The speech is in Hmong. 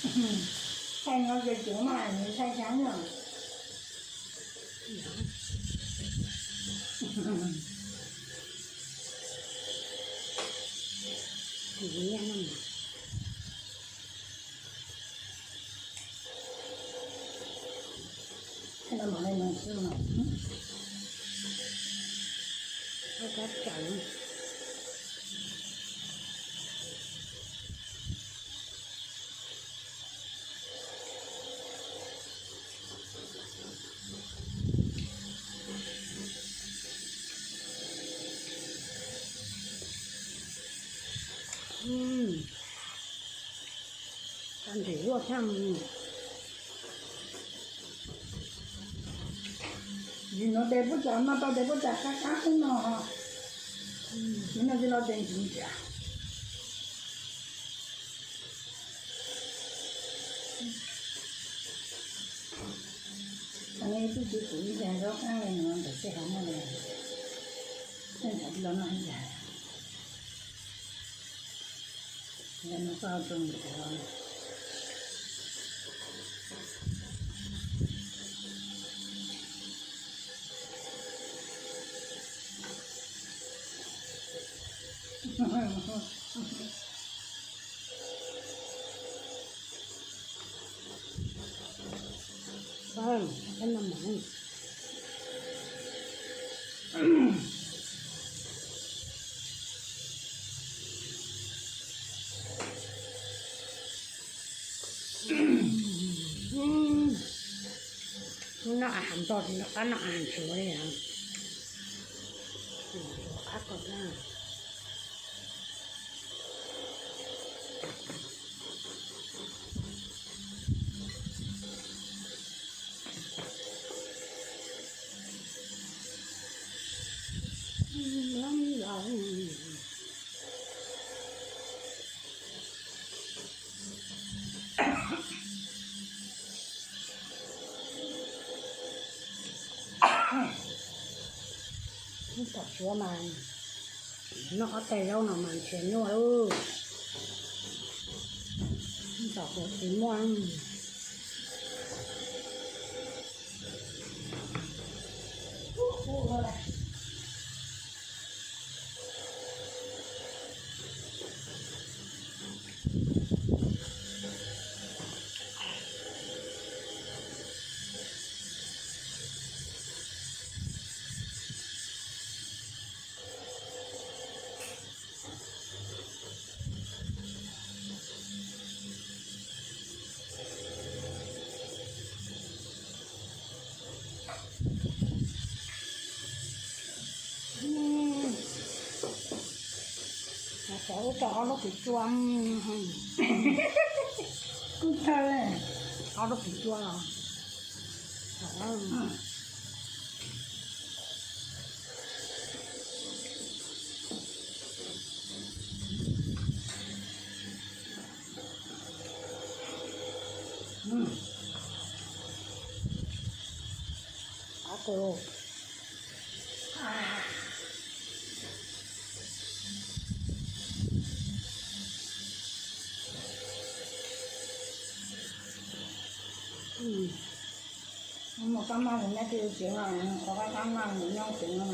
Thaij no ces tseem mas nws thaij xyab no. Tau ntsim luaj thiab. Nim no tes puab cas noj tau tes puab cas qab qab xwb no. Nim no tsis los tes ntsim ntsim. Thaum ub tub txiv kuv ib yam zaub qab li no ntawm tej hauv muaj li, tej ntawd tsis los noj ib yam. Yog no koj rau ntawm Noj a has ntog tsis nco qab noj a has ntsuav li os. Qab kawg na. Ib tom suav mas noj ob tais zaub no mas ntshe nyuaj lauj. Ib tom suav tsis muaj. Ub, tau ob lub kua tsua. Kub thawj, ob lub kua tsua los. Qab kawg. Muaj kab maj li neb twb tsev no, qhov kab maj nyob tsev no.